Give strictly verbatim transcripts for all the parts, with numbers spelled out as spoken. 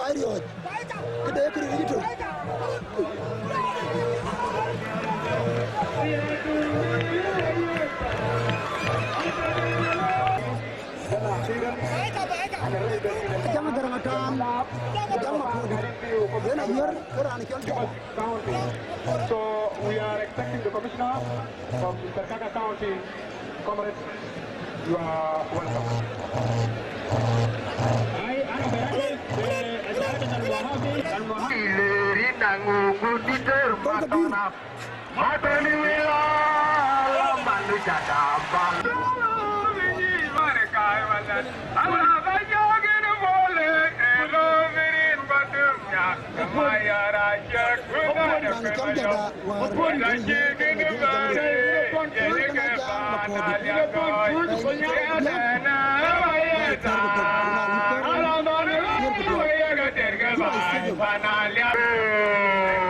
Ai rioj. Kede kuri rioj. Jang Garang Atam, jang Makundi. Yen a yer, yer a ni chol jang. So we are expecting the commissioner from Serkaka County. Comrades, you are welcome.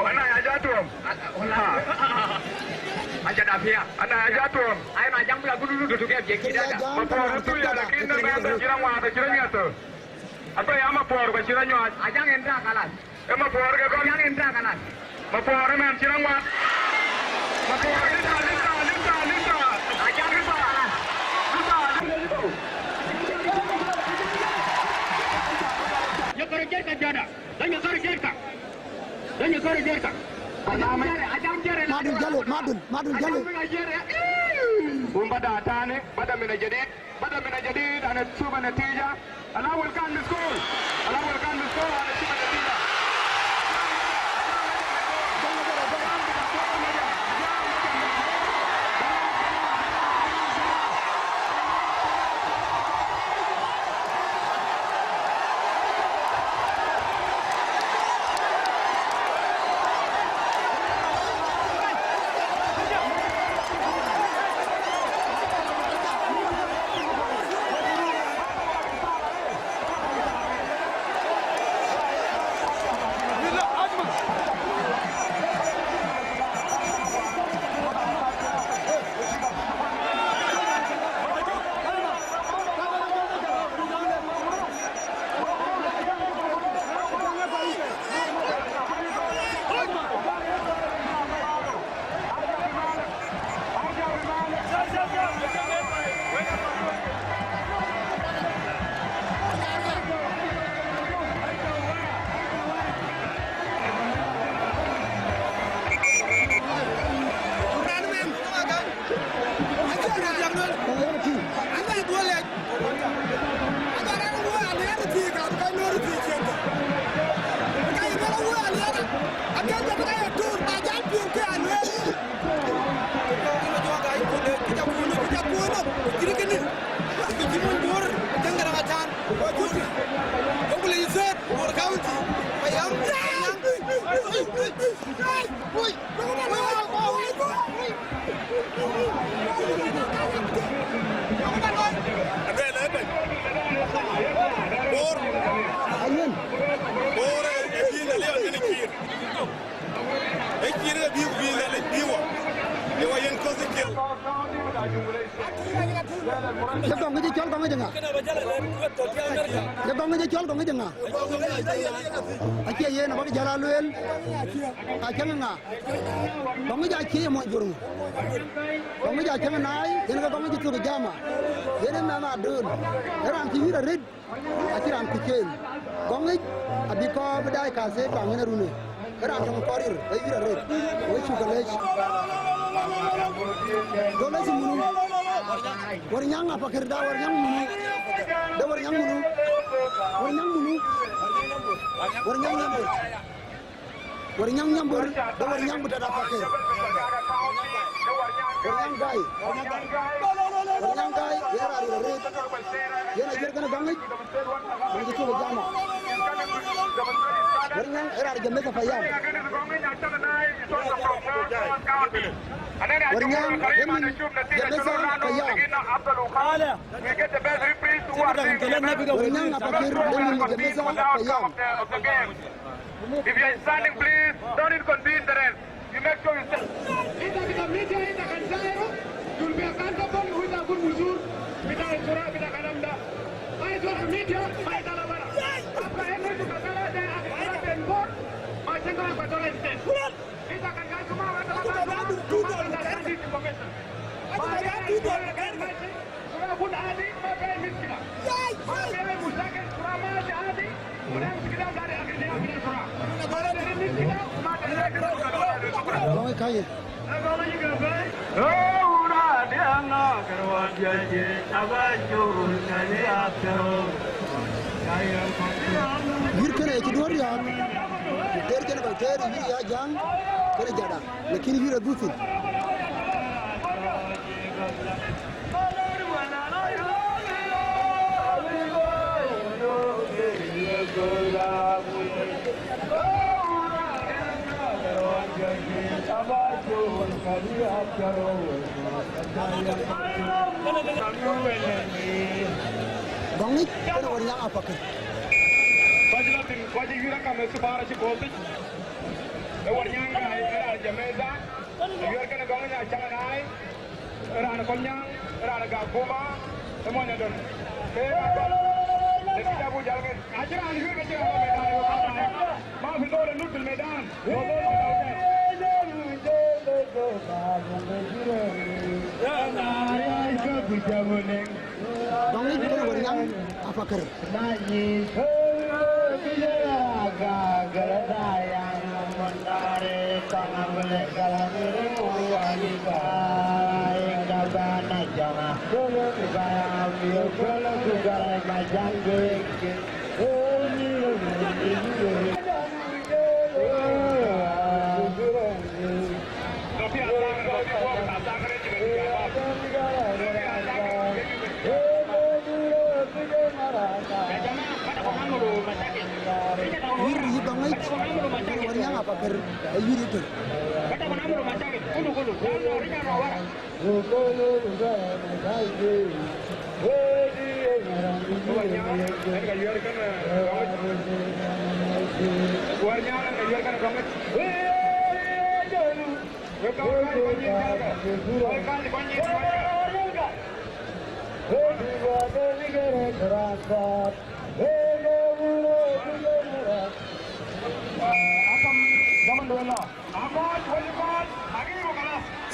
Ana ya jatuom. Ana ya jatuom. Ai na jang bla gunu dudu ke je ki dada. Mapor tu ya, lakin na mem da chira ngwa, da chira nyato. Ato ya Mapor ka chira nywa. Ajang entra kalas. E Mapor ke kon. Ajang entra kalas. Mapor e mem chira ngwa. Mapor lita, lita, lita, lita. Ajang lita kalas. Lita, lita. Yo kare jerka jada. Danya kare jerka. Danya kare jerka. Ajang jere, ajang jere. Madul jalo, madul, madul jalo. Ajang jere. Um bada tane, bada mina jadid. Bada mina jadid, ana suba natija. Alawul kan miskol. Alawul kan miskol, ana suba natija. Bor. Ayen. Bor e, e bi na leo ni kir. E kir e bi, bi na le bi wa. E wa yen ko se kir. Ye kong je chol kong je nga. Ye kong je chol kong je nga. Ache yen a bak jala luel. Achang nga. Kong ja chie mo jurung. Kong ja chang nai, yen ka kong ja tuk jama. Yen ma ma dun. Eran ti wira red. Achi ran ti chen. Kong abi ko bedai ka se pa ngena rune. Eran tong korir, e wira red. Oi suka lech. Dole si munu. Warnyang apa kerda warnyang munu. Da warnyang munu. Warnyang munu. Warnyang munu. Warnyang nyambur, da warnyang buta da paker. Warnyang gai. Warnyang gai, yera ari rit. Yera jer kana gangi. Mangi tu jama. Warnyang era ari jamesa payam. Warnyang, yamin jamesa payam. Warnyang a paker, yamin jamesa payam. If you are standing, please don't inconvene the rest. You make sure you stand. Inta bita media, inta kan zairu, you'll be accountable, wita gun muzur, bita isura, bita kalam da. Ai zol media, ai tala bara. Apka enu tu katala de, Yur kene ci duor ya. Ter kene ba ter yur ya jang. Kene jada. Lakin yur a dusin. Gong ni, kene Warnyang a paker. Kwaji latin, kwaji yura kame subara ci gol ti. E Warnyang ga, e ra jameza. Yura kene gong ni a changa nai. Raan Kolnyang, raan Gakuma, e monya don. E raan Kolnyang, e kita bu jal ngen. Aji raan yur ke jal ngen. Ma fi zol lut fil medan. Dong ni kene Warnyang a paker. Yur yi dong ai, Warnyang a paker, e yur yi ter.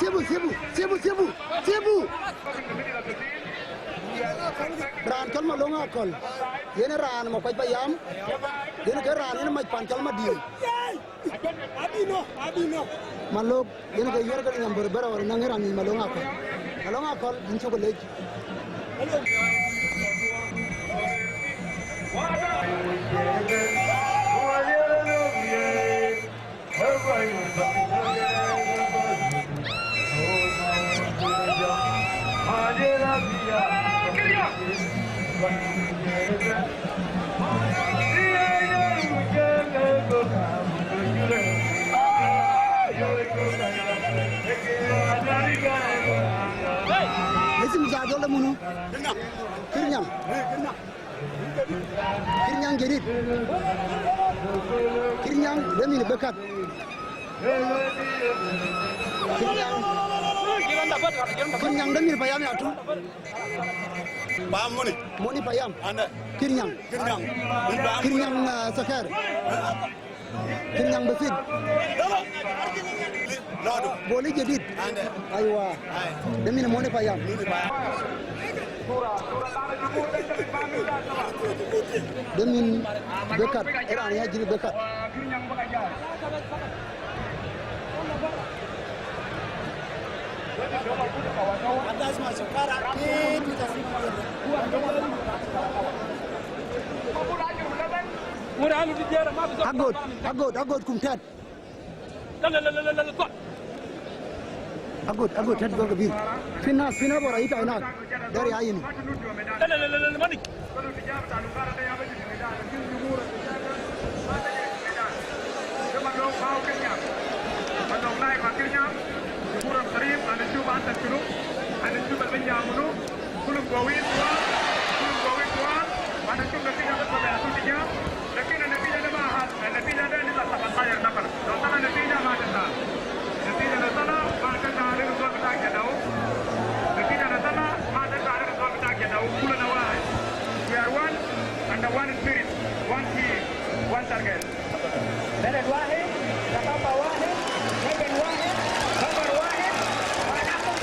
Sibu, sibu, sibu, sibu, sibu, sibu. Raan col Malong Akol. Yen raan ma kwac payam. Yen ke raan yen mac pan col Madiŋ. Malok, yen ke ywar ke nyam berbera wala nang raan ni Malong Akol. Malong Akol, in cuk lej. Isim ja dole munu? Kirnyang. Kirnyang jadid. Kirnyang de min bekat. Kirnyang. Kirnyang de min payam ya tu. Payam Moni. Moni payam. Anda. Kirnyang. Kirnyang. Kirnyang, eh, Saker. Kirnyang Besit. Boli jadid. Aywa. De min Moni payam. De min bekat. Era ni hajiri bekat. Agot, agot, agot kum tet. Agot, agot tet go gabil. Fina, fina bora ita ina. Dari ayin. Lakin natija de ma, natija de lisa tamansha nafar. Lo tala natija ma tata. Natija lo tala ma tata, arir zol bita Gedawo. Natija lo tala ma tata, arir zol bita Gedawo. Kuluna wahid. We are one under one spirit, one team, one target. Beled wahid, thaqafa wahid, watan wahid, khabar wahid, wa nahkum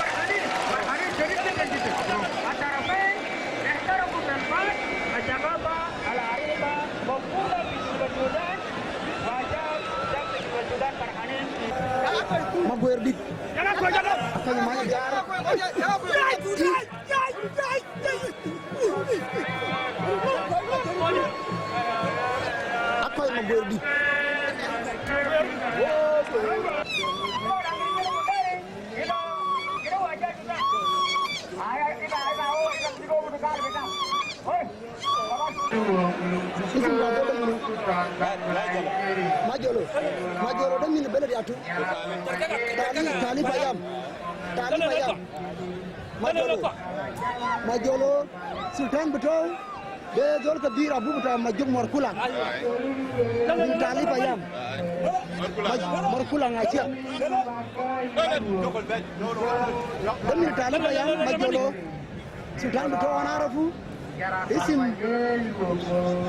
Akoy Manya Biar. Akoy Maguer di. Majolo. Majolo de mini beledi atu. Tali, Tali Payam. Tali Payam. Majolo. Majolo. Sultan Beto. De zol kabir abu bita Majok Morkulang. Min Tali Payam. Maj-, Morkulang Achia. De min Tali Payam, Majolo. Sultan Beto wan arafu. Isim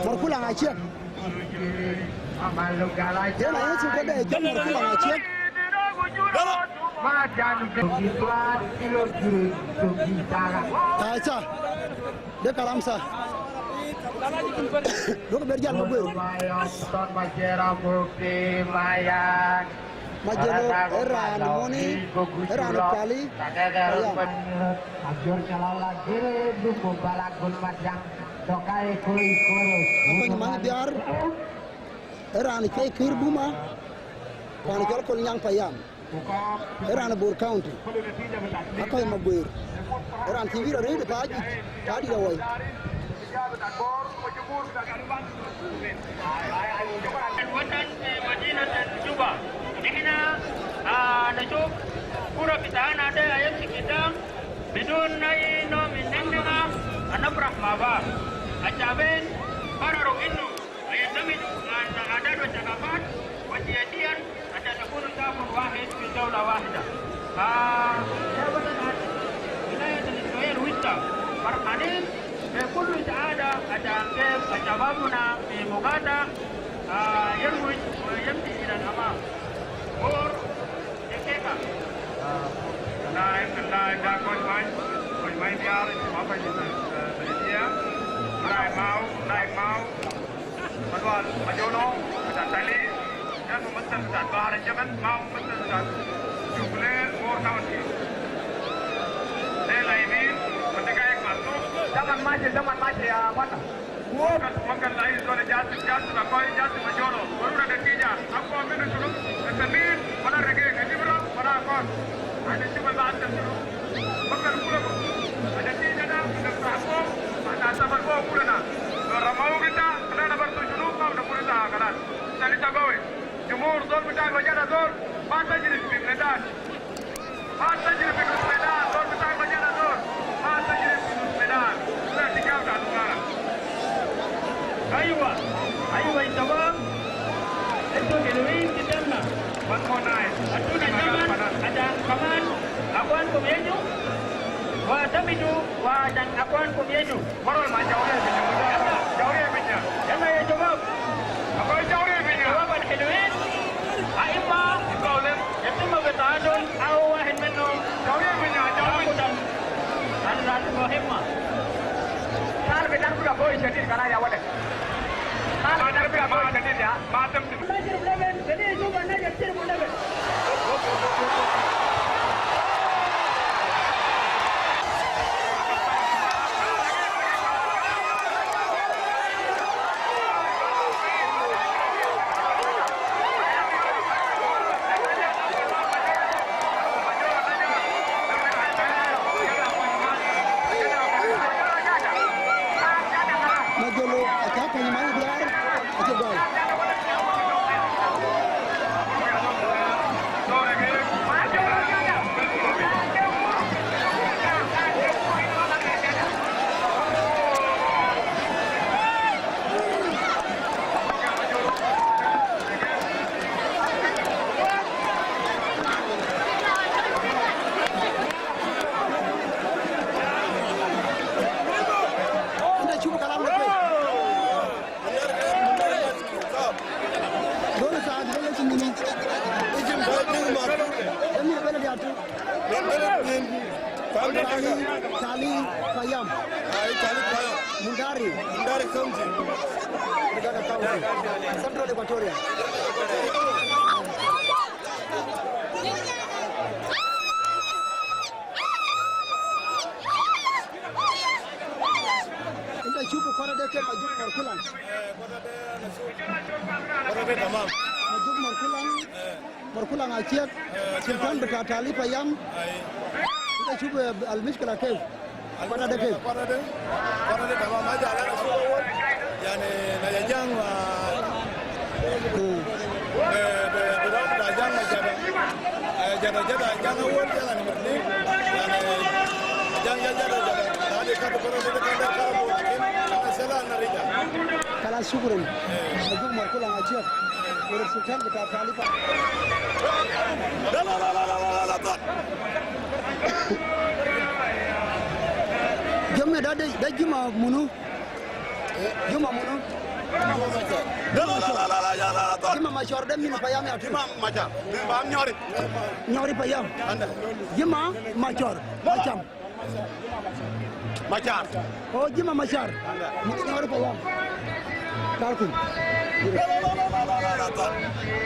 Morkulang Achia. Yena, yena Sultan de Morkulang Achia. Acha. De kalam sa. Dok ber jal Maguer. Majolo, eran moni, eran Tali Payam. Akoy Manya Biar, eran Kei Kir Buma, kwan jol Kolnyang Payam. Eran Bor County. Akoy Maguer. Eran kibir a red pa aji. Tadi da wai. الوطن في مدينة جوبا. نحن، آه، نشوف كرة بتاعنا ده يمشي قدام بدون أي نوع من النمنمة، ونفرح مع بعض. الشعبين قرروا إنه ويندمجوا مع العادات والثقافات وسياسيا حتى نكون شعب واحد في دولة واحدة. آه، يا ولد ولاية الإسماعيل وسطى، فرحانين بكل سعادة عشان كيف شبابنا في مقاطعة، آه، يروج ويمشي إلى الأمام. Bor, Ekeka. Nai, nai, da koi mai, koi mai biar, ma koi mai, eh, dia. Nai mau, nai mau. Madual, Majolo, da Tali. Dan ممثل بتاع البحر الجبل، ما ممثل بتاع جوبلي، Bor County. Dai لاعبين، ودقايق محسوب. زمن ماشي، زمن ماشي يا اخوانا. Wakal, wakal, ai zol jasi, jasi, da koi jasi Majolo. Waruna natija. Akwa minu shunu, Samin, wala Rege, Najibra, wala Akon. Ana shuba ba anta shunu. Wakal kula ko. Natija da, da sahabo, ana sabar ko kula na. Lo ramau kita, kala na bar tu shunu, ma na kula ta kala. Sali ta gawe. Jumhur zol bita Wajir Azol, ma tajrib fi medan. ما تجري في نص ميدان، زول بتاع مجال زول. ما تجري في نص ميدان. لا تجاوز على الزمالة. ايوه، ايوه يا شباب. انتوا حلوين قدامنا. One more night. ادونا زمن عشان كمان اخوانكم يجوا. واعتمدوا وعشان اخوانكم يجوا. Moral ma jauria binya, jauria binya. يلا يا شباب. Akoy jauria binya. شباب الحلوين. اما يتم بتعادل او واحد منهم. Jauria binya, jauria. ياخد ال-، ال-، المهمة. Sal bitar bika koi shadid kala ya walad. Sal bitar bika koi shadid ya. Ma tamshi. Majolo, acha, Akoy Manya Biar, acha gol. Anda cuba kalam lagi. Dole sa, dole sa mini. Ijim ba ni ma. Emi bela dia tu. Bela ni. Tali, Tali Payam. Ai, Tali Payam. Mundari. Mundari County. Mundari County. Central Equatoria. Kwatade kef Majuk Markulang. Eh, kwatade ana suk. Kwatade tamam. Majuk Markulang. Eh. Markulang Achiek. Eh, Sultan bita Talib Payam. Ai. Ita shuf, eh, al mishkila kef. Kwatade kef. Kwatade. Kwatade tamam, aja ala ana suk. Yani, na jajang, ah, hmm. Eh, be, be, be, jajang, jajang. Eh, jajang, jajang, jajang, awal, jajang, ni merdi. Yani, jajang, jajang, jajang. Tadi kata kwatade, kata, kata, lakin, ana sela, ana rija. Kalas, shukran. Eh. Majuk Markulang Achiek. Wala Sultan bita Talib Payam. Jom me da, da, da jima munu. Jima munu. Jima Machar da min Payam ya tu. Jima Machar. Jima Nyori. Nyori Payam. Anda. Jima Machar. Macham. Machar. Oh, Jima Machar. Min Nyori Payam. Kalkun.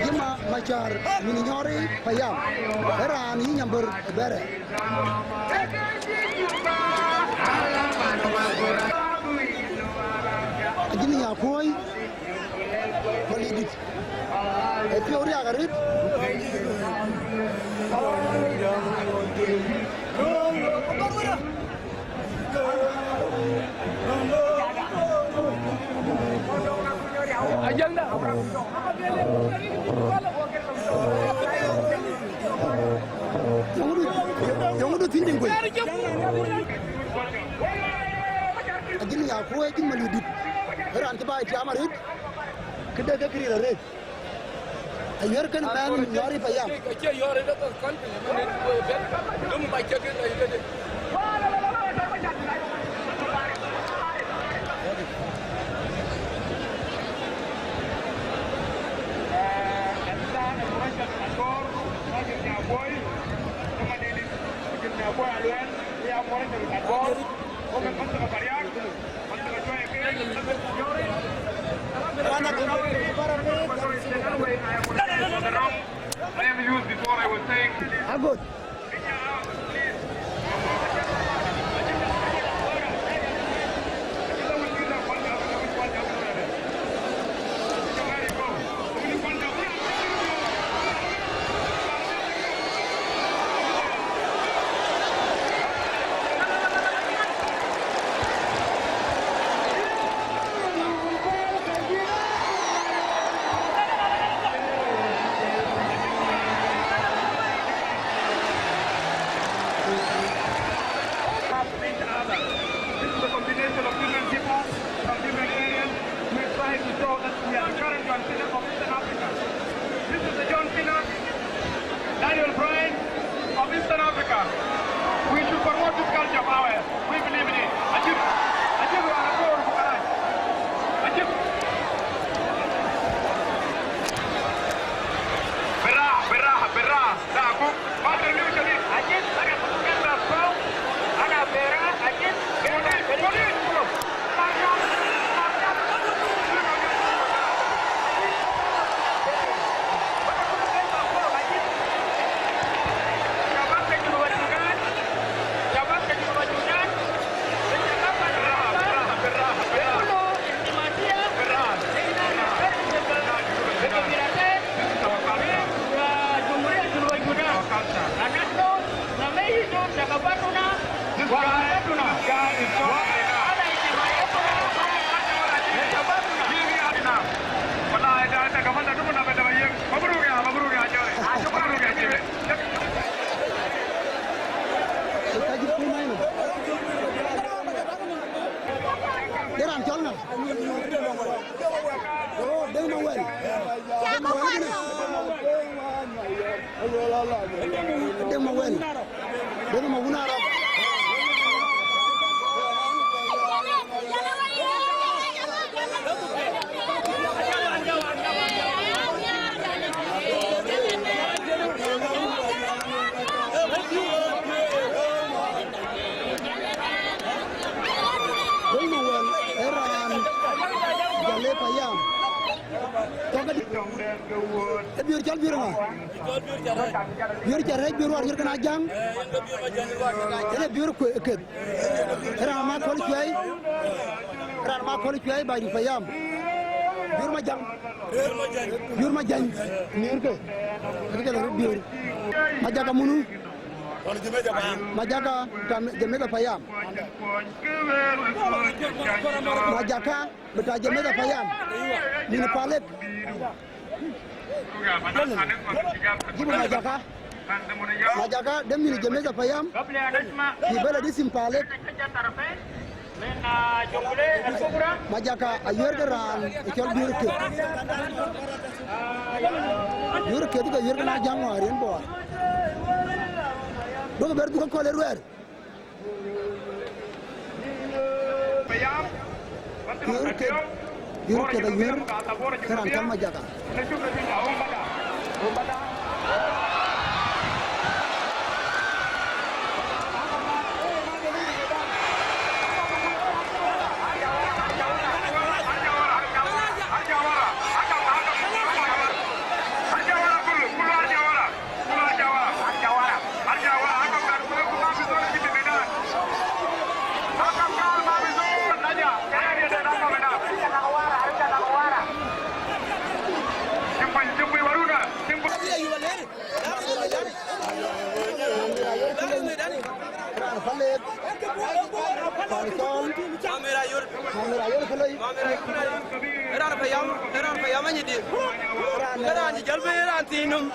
Jima Machar min Nyori Payam. Era ni nyambur bere. Ajin Nyakuoi Malidit. Epi ori agarit. Ajang da. Yong udu, yong udu tinding kwe. Ajin Nyakuoi, ajin Malidit. Eran ti bai ti amarit. Kede ke kiri ret. Ayer ken man Nyori Payam. I am used before, I was saying. Ah, good. This is a combination of different people from different areas. We try to show that we are the current John Cena of Eastern Africa. This is the John Cena, Daniel Bryan of Eastern Africa. We should promote this culture of ours. We believe in it. Ajib, ajib, ajib. Berah, berah, berah. Dah, aku. This guy, this guy is so Deng Mawel. Deng Mawel kene. Deng Mawel. Deng Mawel Arap. Deng Mawel, eran Jale Payam. Toka di. E biur chal biur nga. Biur chal rej, biur war, biur kena jang. Ene biur kwe, kep. Era ma kol chwai. Ran ma koli cuai bai di Payam. Jur Majang. Jur Majang. Jur Majang. Mir ke. Ati kala rut jur. Majaka munu. Majaka ta Jameta Payam. Majaka beta Jameta Payam. Mini Palek. Jibu Majaka. Majaka de mini Jameta Payam. Di bela di Simpalek. Majaka a yor ke ran, e col Biur Ked. Biur Ked ke yor ke na jang wari en bo. Duk ber duk kole ruer. Biur Ked, Biur Ked a yor ke ran col Majaka. Ran Payam, ran Payam a nyi di. Ran jalbe, ran tinum.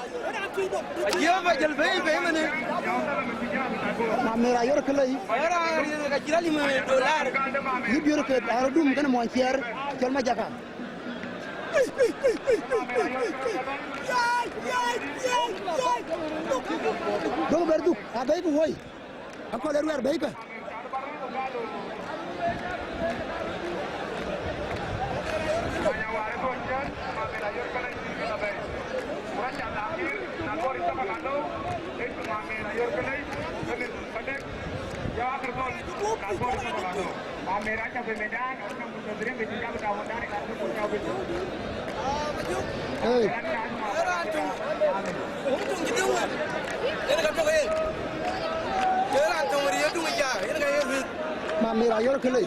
A jia ba jalbe, be mane. Ma Mera Yor Kelei. Ran ka jira lima dolar. Yi Biur Ked, aro dum kana mon cier, col Majaka. Duk ber duk, a bai ku woi. A kole ruer bai ka. Ei. Ma Mera Yor Kelei.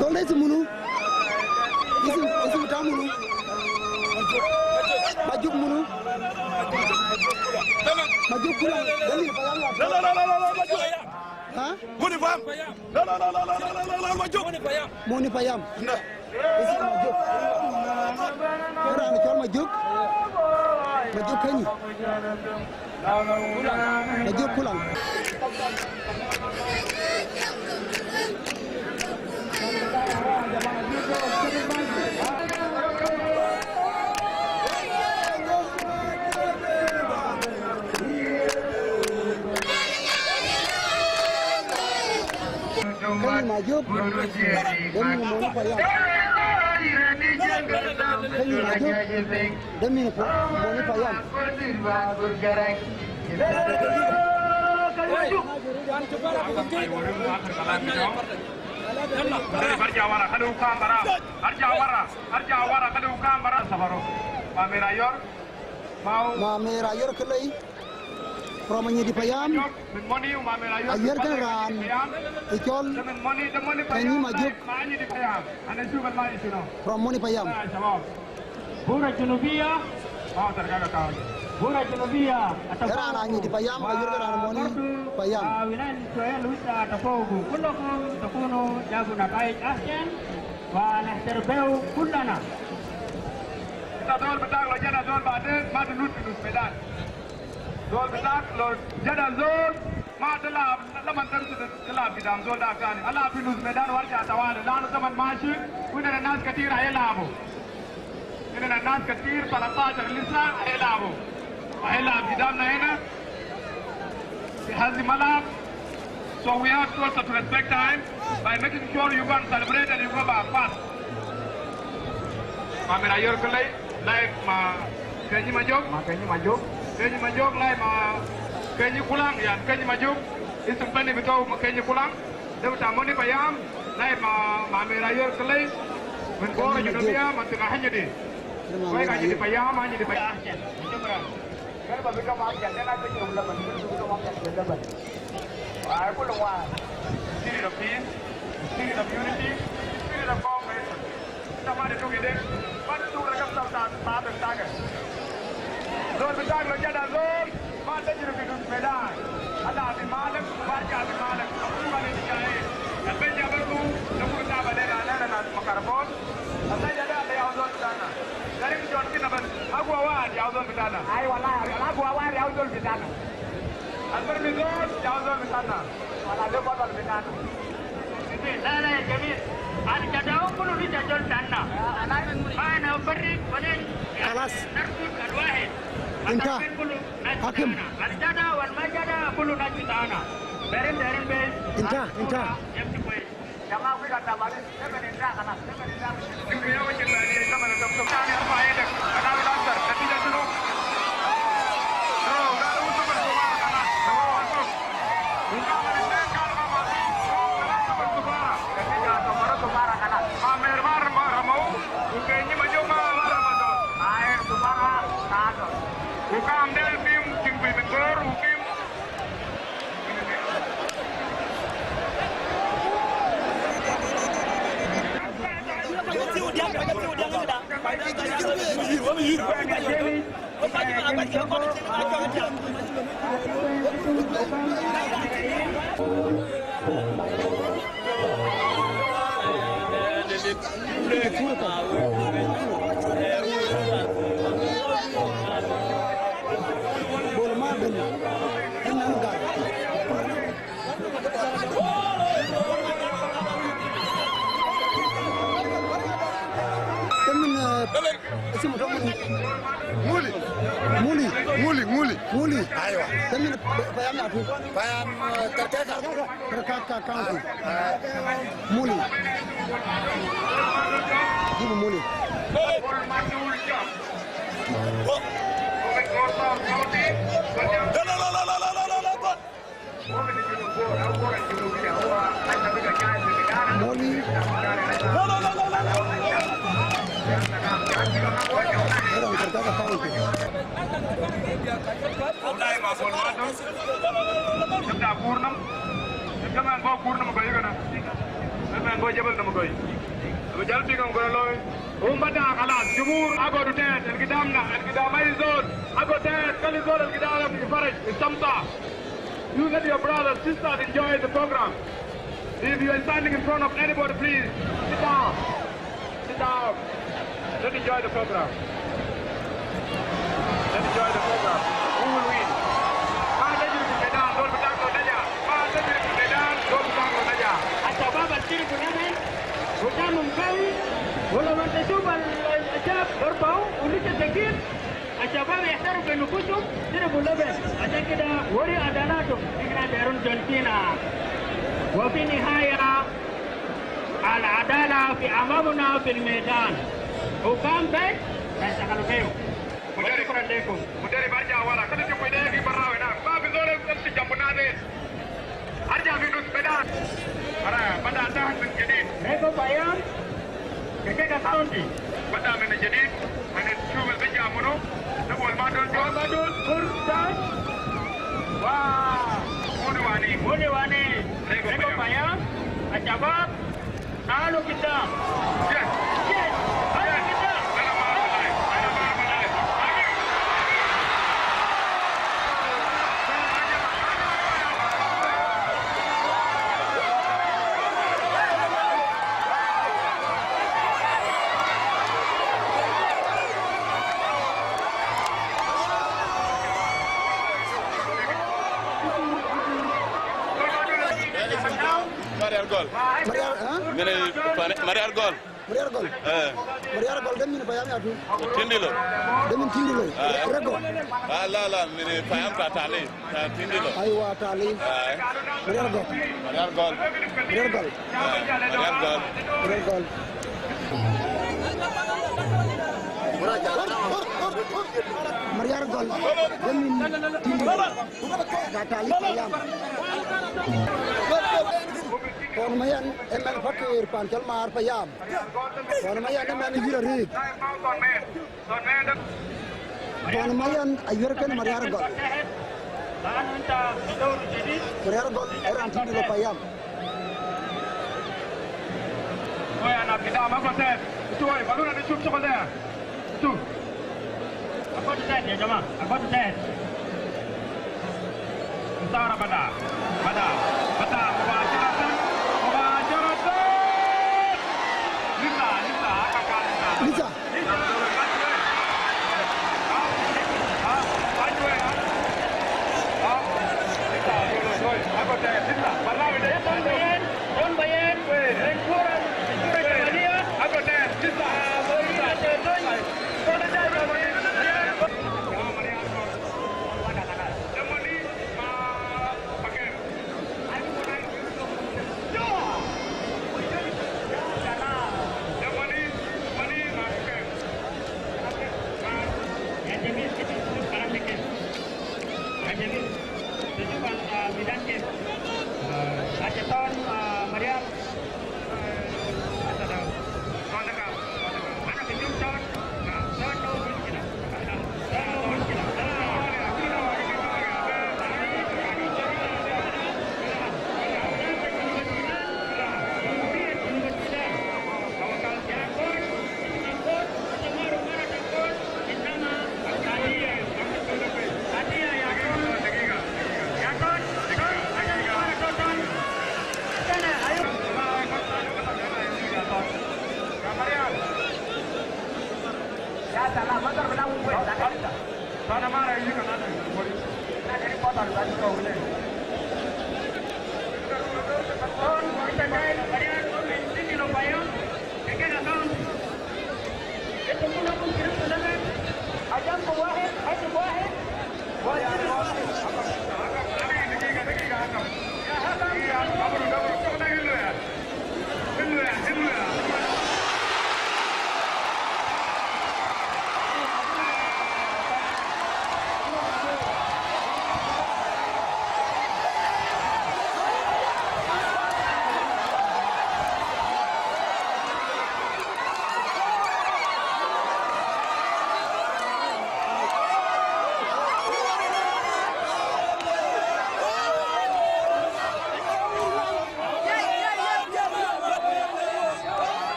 Dong dai si munu. Isi, isi ta munu. Majuk munu. Majuk Kulang. Dali pa yang la. Ha? Muni Payam. Majuk. Muni Payam. Isi Majuk. Ora ni col Majuk. Majuk Kenyi. Majuk Kulang. Kenyi Majuk, demi Moni Payam. Kenyi Majuk, demi Moni Payam. Arja wara, kada ukam bara. Arja wara, arja wara, kada ukam bara. Sabaro. Ma Mera Yor. Ma Mera Yor Kelei. From Anyidi Payam. A yor ke ran i col Kenyi Majuk. From Moni Payam. Bura Junubia. Bura Junubia. Ran Anyidi Payam, a yor ke ran Moni Payam. Wilaya Soya Luita Tapogu. Kullakum takunu jabu nataij ahsan. Wa nahtarbiu kullana. Ita zol bitak lo jada zol baden ma da nut fi nus medan. Zol bitak lo jada zol ma da lab, la man tamshi da lab gidam zol da tani. Alab fi nus medan warja tawali. Lanu zaman mashi, wa indana nas katir a yalabu. Indana nas katir, talatashar lisa a yalabu. A yalab gidamna hena. Fi hazi malab. So we have to also to respect time by making sure you go and celebrate and you go back fast. Ma Mera Yor Kelei, lai ma Kenyi Majuk. Ma Kenyi Majuk. Kenyi Majuk, lai ma Kenyi Kulang, yan Kenyi Majuk. Isim tani bitau ma Kenyi Kulang. De bita Moni Payam. Nai ma, ma mera yor kelai. Men bora judul dia, mati ka hanya di. Wai ka jadi payam, hanya di payam. Kali ba bika ma, jadi na bika ulaban, bika ma, jadi ulaban. Ai, pulang wa. Spirit of peace, spirit of unity, spirit of cooperation. Sama ada tu gede, pada tu rakan tahu tak, tak, tak. Zol bitak lo jada zol, mata jiru bidus medan. Ada abi malek, baca abi malek. Aku kali ni jai. Tapi jabar tu, aku tak pada lana lana makarbon. Asal jada ada yang zol di sana. Dari John kita ban, aku awal yang zol di sana. Ai wala, aku awal yang zol di sana. Albar mi zol yang zol di sana. Wala dia bakal di sana. Lalai jamil. Al jadau kulu ni jajol tanna. Mana beri badan. Kalas. Narkut alwahid. Inta. Hakim. Al jada wal majada kulu najitana. Berin berin be. Inta, inta. Yang sipoi. Jama wi kata balik. Seven inta kalas. Seven inta. Nguli. Nguli. Nguli, nguli. Nguli. Aiwa. Temi payam atu. Payam, eh, Karkaka. Karkaka County. Ah. Nguli. Jibu Nguli. Moli. Era un cartaz abajo. Umbada kalas, jumur ago dutet, el gidamna, el gidam ai zol, ago tet, kali zol, el gidam, ifaraj, istamta. You let your brothers, sisters enjoy the program. If you are standing in front of anybody, please sit down. Sit down. Let's enjoy the program. Let's enjoy the program. Who will win? Ma tajri fi medan, zol bitak lo naja. Ma tajri fi medan, zol bitak lo naja. Al shabab al tajri fi medan, hujamum kawi, wa lamma tashuf al hijab barfau, wa lisa shakil. Al shabab ihtarafu bi nufusum, sharibu laban. Ashan kida wori adalatum, ihna derun jontina. Wa fi nihaya, al adala fi amamuna fil medan. Hukam bes, bes akalu beu. Wa shukran lekum. Mudarib arja wara, kede jibu idea gi barra wena. Ma fi zol yamshi jambu nas. Arja fi nus medan. Ara, bada tahan min jadid. Rego payam, Karkaka County. Bada min jadid, hanshuf al biji munu, nabu al ma dol jo. Ma dol, fursa. Wa. Munu wani. Munu wani. Rego payam. Rego payam. Al shabab. Talu kiddam. Yes. Yes. Talu kiddam. Mariar gol. Mariar, ha? Mene, Mariar gol. Mariar gol. Eh. Mariar gol, de min payam yatu. Tindilo. De min Tindilo. Eh. Rego. Ah, la, la, mene payam ta Tali. Ta Tindilo. Aiwa, Tali. Eh. Mariar gol. Mariar gol. Mariar gol. Eh, Mariar gol. Mariar gol. Mariar gol. De min Tindilo. Ta Tali payam. Ton Mayan e men pakir pan Cholmar Payam. Ton Mayan e men yur arit. Ton Mayan a ywar ken Mariar Gol. Mariar Gol e ran tim di lo Payam. Oi, anak kita, mago tet. Itu, oi, balun ada cuk cuk tet. Itu. Aku tet, ya, jama. Aku tet. Entara bada. Bada. Bada. Mubasharatan. Mubasharatan. Lisa, Lisa, kakak Lisa. Lisa.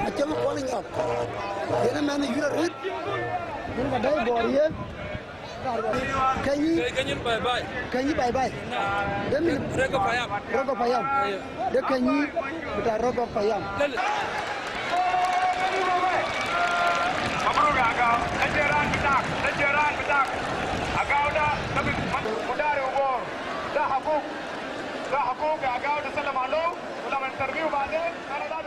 Acham kwani nyok. Yene men yura rit. Mun ka dai bor ye. Kenyi. Kenyi bye bye. Kenyi bye bye. Demi. Rego Payam. Rego Payam. Ayo. De Kenyi. Bita Rego Payam. Lele. Mabruk ya Agau. Najeran bedak. Najeran bedak. Agau da. Tapi mudari ubor. Da hakuk. Da hakuk ya Agau da salam alo. Ulam interview baden. Karena da